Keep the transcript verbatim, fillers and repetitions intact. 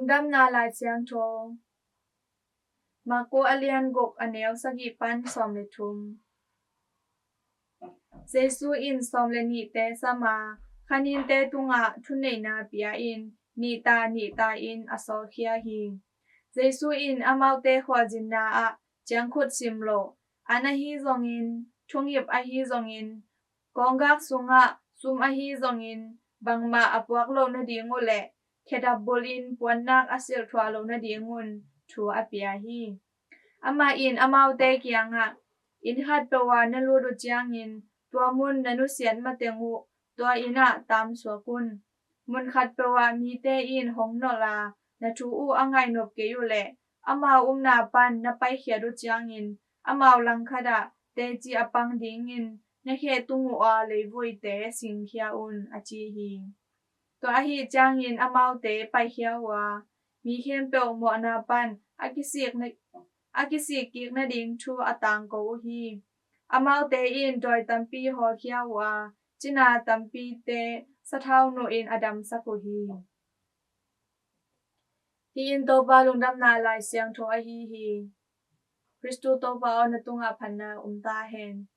Lungdamna Lai Siangtho. Marku a lian guk, a neu sagih pan sawm le thum. Jesu in sawm le nihte sam a, khaninte tungah thuneihna pia-in nihta nihta-in a sawlkhia hi. Jesu in amaute khualzinna ah ciangkhut sim loh, an ahi zongin, thungip ahi zongin, kawnggak sungah sum ahi zongin, bangmah a puak loh nading uh le khedap bulhin puannak a silh thuah loh nadingun thu a pia hi. Amah in amaute kiangah, inn khatpeuh ah na lut uh ciangin, tua mun na nusiat mateng uh tua inn ah taamsuak un. Mun khatpeuh ah mite in hong nolh a, na thu uh a ngaihnop kei uh leh, amau upna pan na paikhiat uh ciangin, amau langkhat ah teci a pang dingin na khe tung uh a leivuite singkhia un, a ci hi. Tua ahih ciangin amaute paikhia uh a, mi khempeuh mawhna pan a kisik na, a kisik kik nading thu a tangko uh hi. Amaute in dawi tampi hawlkhia uh a, cina tampite sathau nuhin a damsak uh hi. Hih in Topa Lungdamna Lai Siangtho ahi hi. Khristu Topa aw, na tungah phatna om ta hen.